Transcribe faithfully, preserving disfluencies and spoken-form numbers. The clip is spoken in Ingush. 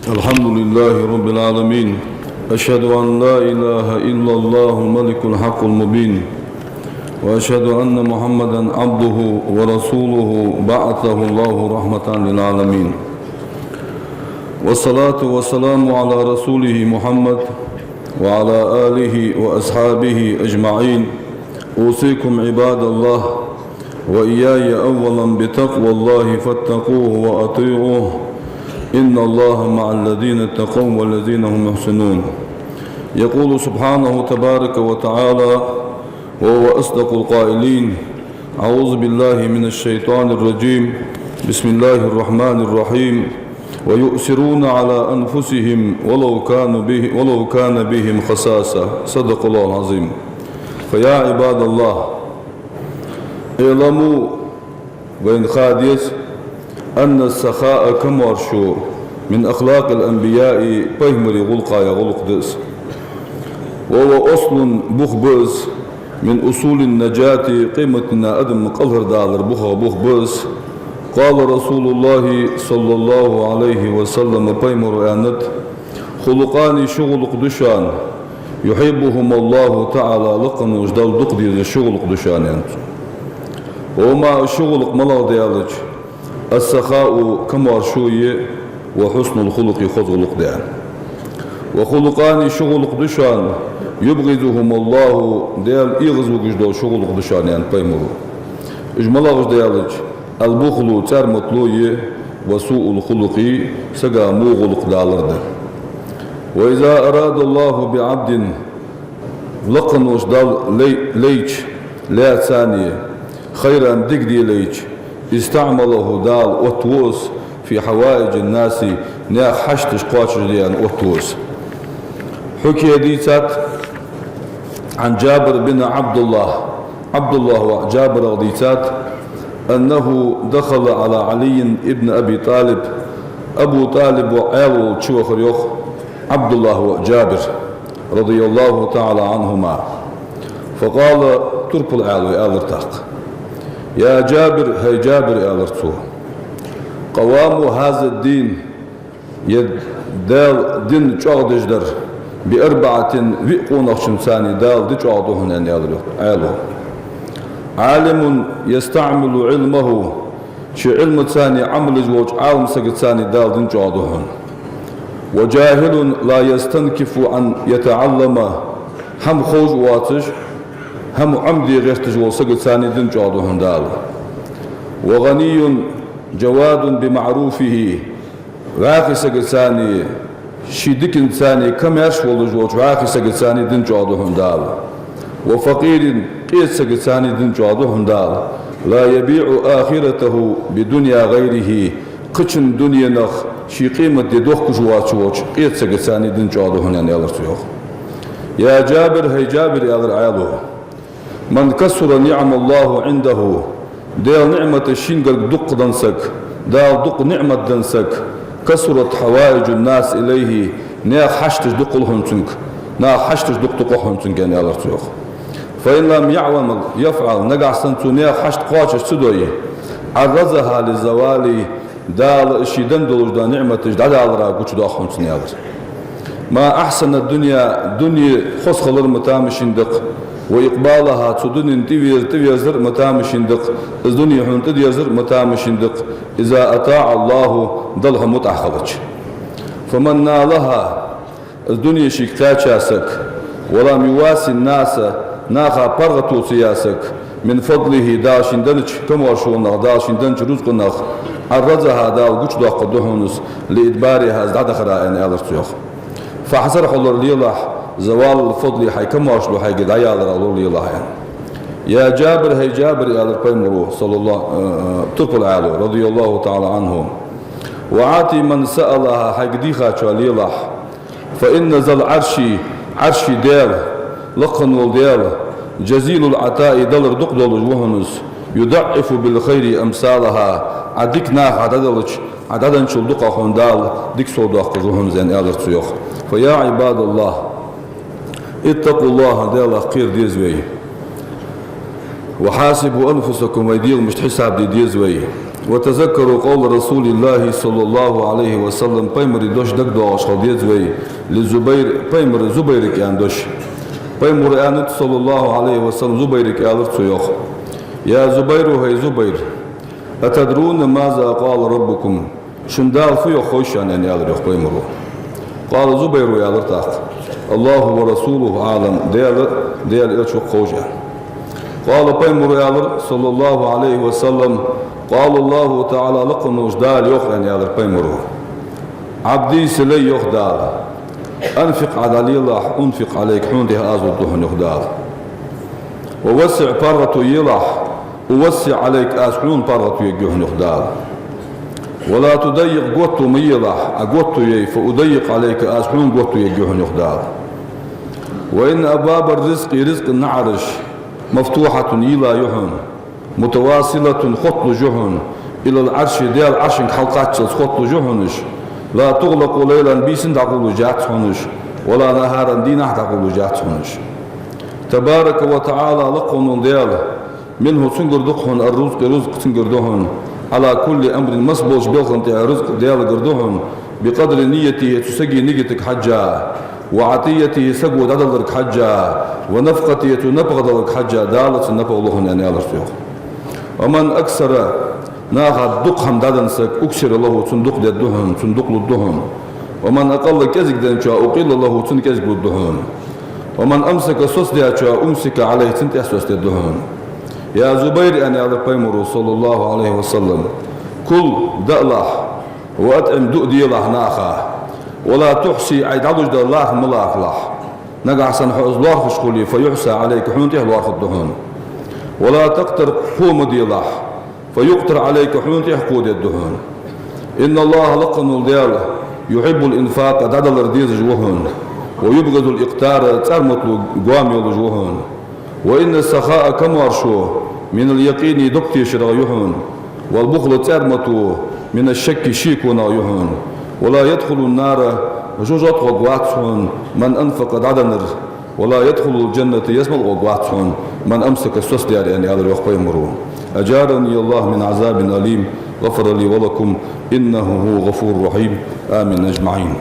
الحمد لله رب العالمين. أشهد أن لا إله إلا الله الملك الحق المبين. وأشهد أن محمدا عبده ورسوله بعثه الله رحمة للعالمين. والصلاة والسلام على رسوله محمد وعلى آله وأصحابه أجمعين. أوصيكم عباد الله وإياي أولا بتقوى الله فاتقوه وأطيعوه. إن الله مع الذين اتقوا والذين هم محسنون. يقول سبحانه تبارك وتعالى وهو أصدق القائلين: أعوذ بالله من الشيطان الرجيم. بسم الله الرحمن الرحيم. ويؤثرون على أنفسهم ولو كانوا به، ولو كان بهم خصاصة. صدق الله العظيم. فيا عباد الله، اعلموا, вайна ха деза, أن السخاء, камаьршо, من أخلاق الأنبياء, пайхамарий гӀулакхех гӀулакх да из. وهو أصل, бух ба из, من أصول النجاة, къематдийнахьа адам кӀалхардалара бухах бух ба из. قال رسول الله صلى الله عليه وسلم, пайхамара аьннад: خلقان, ши гӀулакх да шоана, يحبهما الله تعالى, лакха волча Далла дукха дезаш ши гӀулакх да шоана, аьннад цо. وهما, ши гӀулакх малагӀа да аьлча, السخاء, камаьршо я, وحسن الخلق, хоза гӀулакх да, аьнна. وخلقان, ши гӀулакх да шоана, يبغضهما الله, Даьла эгӀазвугаш дола ши гӀулакх да шоана, аьннад пайхамара. Уж малагӀаш да аьлча, البخل, цӀарматало я, وسوء الخلق, сага во гӀулакх далар да. وإذا أراد الله بعبد, лакха волча Далла лай-, лайча, лаьцане, خيرا, дика де лайча, استعمله, Дала оттаву из, في حوائج الناس, наьха хьашташ кхоачашде аьнна оттаву из. حكي, дийцад, عن جابر بن عبد الله, Ӏабдуллахь воӀа Джабирах дийцад, أنه دخل على علي بن أبي طالب, Абу ТӀалиб воӀ Ӏаьла волча чувахар, йоах, Ӏабдуллахь воӀ Джабир, رضي الله تعالى عنهما. فقال, турпал Ӏаьлас аьлар тӀаккха: يا جابر, хӀай Джабир, аьлар цо, قوام هذا الدين, ер Дала ди чӀоагӀдеш дар, بأربعة, виъ къонахчунца Дала ди чӀоагӀду хьона, аьнна, аьлар, йоах, Ӏаьлас. عالم يستعمل علمه, ший Ӏилмаца Ӏамал еш волча Ӏалам сагаца Дала ди чӀоагӀду хьона. وجاهل لا يستنكف أن يتعلم, хӀама ховш воацаш, хӀама Ӏомаде гӀерташ волча сагаца ди чӀоагӀду хьона Дала. وغني جواد بمعروفه, вӀаьхий сагаца, ший диканца камаьрша волаш волча вӀаьхий сагаца ди чӀоагӀду хьона Дала. وفقير, къеча сагаца ди чӀоагӀду хьона Дала. لا يبيع آخرته بدنيا غيره, кхыча дуненах ший къематди дохкаш воацаш волча къеча сагаца ди чӀоагӀду хьона, аьнна, аьлар цо, йоах. يا جابر, хӀай Джабир, аьлар Ӏаьлас, من كثرت نعم الله عنده, Даьла ниӀматаш шийгара дукха денна саг, Дала дукха ниӀмат денна саг, كثرت حوائج الناس إليه, наьха хьашташ дукха хул хьона цунга, наьха хьашташ дукха тукху хьона цунга, аьнна, аьлар цо, йоах. فإن لم يعمل, يفعل, нагахьа санна цо наьха хьашт кхоачаш ца дой, عرضها للزوال, Дала ший денна долаш дола ниӀматаш дӀадалара гучадоах хьона цунна, аьлар. ما أحسن الدنيا, дуне хоза хилар ма тамашийна да-кх, وإقبالها, цу дунен тӀавер-, тӀаверзар ма тамашийна да-кх, из дуне хьона тӀадерзар ма тамашийна да-кх, إذا أطاعت الله, Далла хьо мутӀахьа хилча. فمن نالها, из дуне шийга кхаьча саг, ولم يواس الناس, наха паргӀато ца я саг, من فضله, Дала шийна деннача камаьршонах, Дала шийна деннача рузкъанах, عرضها, Дала гучадоаккхаргда хьона из, لإدبارها, из дӀадахара, аьнна, аьлар цо, йоах. فاحذر, хьо лоралелахь, زوال الفضل, хьай камаьршал хьайгара дӀаяларах лоралелахь, аьнна. يا جابر, хӀай Джабир, аьлар пайхамара, саллаллаху, э, турпал Ӏаьлас, رضي الله تعالى عنه, وأعط من سألها, хьайга дийхачоа лелахь. فإن ذا العرش, Ӏарший Даьла, лакха вола Даьла, جزيل العطاء, далар дукха долаш ва хьона из, يضاعف بالخير أمثالها, Ӏа дика наха дӀаделча, Ӏа дӀаденначул дукхагӀа хьона Дала дика совдоаккхаш ва хьона из, аьнна, аьлар цо, йоах. فيا عباد الله، اتقوا الله, Даьлах кхера деза вай. وحاسبوا أنفسكم, вай дегӀамашта хьисап де деза вай. وتذكروا قول رسول الله صلى الله عليه وسلم, пайхамара дош дагадоагӀаш хила деза вай, للزبير, пайхамара Зубайрага аьнна дош. Пайхамара аьннад, صلى الله عليه وسلم, Зубайрага аьлар цо, йоах: يا زبير, хӀай Зубайр, أتدرون ماذا قال ربكم؟ Шун Дала фу йоах ховий шоана, аьнна, аьлар, йоах, пайхамара. قال, Зубайра аьлар тӀаккха: الله ورسوله أعلم, Даьла, Даьла Элча ва ховш, аьнна. قال, пайхамара аьлар, صلى الله عليه وسلم: قال الله تعالى, лакха волча Дала йоах, аьнна, аьлар пайхамара: عبدي, са лай, йоах Дала, أنفق, Ӏа дӀалелахь, أنفق عليك, хьона тӀехьа аз лургда хьона, йоах Дала. ووسع, паргӀато елахь, أوسع عليك, аз хьона паргӀато ергья хьона, йоах Дала. ولا تضيق, готто ма елахь, Ӏа готто яй, فأضيق عليك, аз хьона готто ергья хьона, йоах Дала. وإن أبواب الرزق, ризкъа наӀараш, مفتوحة, йийла я хьона, متواصلة, хотталуш я хьона, إلى العرش, Даьла Ӏаршага хьалкхаччалца хотталуш я хьона уж, لا تغلق ليلا, бийсан дӀакъовлаш яц хьона уж, ولا نهارا, дийнахьа дӀакъовлаш яц хьона уж. تبارك وتعالى, лакха волча Даьла, منه, цунгара да-кх хьона, الرزق, рузкъа цунгара да хьона, على كل أمر, масса болча белхана тӀа рузкъа Даьлагара да хьона, بقدر نيته, цу сага нигатага хьежжа, وعطيته, саго дӀадаларга хьежжа, ونفقته, цо напагӀа даларга хьежжа, Дала цунна напагӀа лу хьона, аьнна, аьлар цо, йоах. ومن أكثر, наха дукха хӀама дӀаденна саг, أكثر له, цунна дукха дергда хьона, цунна дукха лургда хьона. ومن أقل, кӀезига денначоа, أقل له, цунна кӀезига лургда хьона. ومن أمسك, соцадаьчоа, أمسك عليه, цунна тӀехьа соцадергда хьона. يا زبير, аьнна, аьлар пайхамара, صلى الله عليه وسلم, كل, даалахь, وأطعم, дуа делахь наха, ولا تحص, Ӏа дӀалуш дар лархӀа ма лархӀалахь. Нагахьа санна хьо из лоархӀаш хуле, فيحص عليك, хьона тӀехьа лоархӀаргда хьона. ولا تقتر, хьо ма делахь, فيقتر عليك, хьона тӀехьа кхо дергда хьона. إن الله, лакха волча Даьла, يحب الإنفاق, дӀадалар дезаш ва хьона, ويبغض الإقتار, цӀарматало гоама йолаш ва хьона. وإن السخاء, камаьршо, من اليقين, дог тешарах я хьона, والبخل, цӀармато, من الشك, шеконах я хьона. ولا يدخل النار, жожагӀате гӀоргвац хьона, من أنفق, дӀаденнар, ولا يدخل الجنة, ялсмале гӀоргвац хьона, من أمسك, соцадаьр, аьнна, аьлар, йоах, пайхамара. أجارني الله من عذاب أليم، غفر لي ولكم، إنه هو الغفور الرحيم. آمين أجمعين.